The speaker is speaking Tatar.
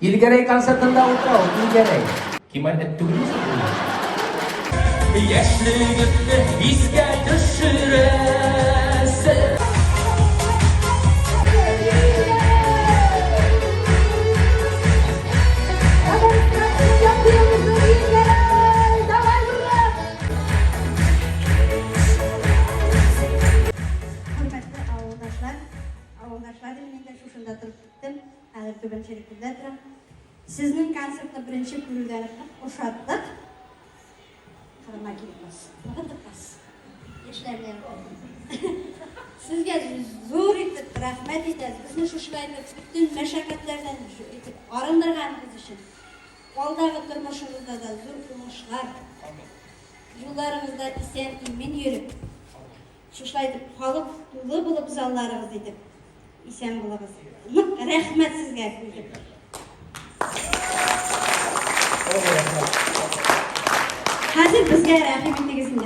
Илгәрәй концертында утыра ул, Илгәрәй. Кемаль эт түгелме соң ул? Яшьлегемне искә төшерәсең. Хөрмәтле авылдашлар, авылдашлар дип мин дә шушында торып киттем. Хәзер Түбән Чирекүлдә торам. Сезнең концертны беренче күрүдән үк ошаттык. Кырына килеп бас. Ныгытып бас. Яшьләрне Сезгә зур итеп рәхмәт әйтәбез. Безне шушылай итеп бөтен мәшәкатьләрдән итеп арындырганыгыз өчен. Алдагы тормышыгызда да зур уңышлар. Юлларыгызда исән-имин йөреп, шушылай итеп халык тулы булып залларыгыз итеп исән булыгыз. Нык рәхмәт сезгә итеп. Хәзер безгә рәхим итегез инде.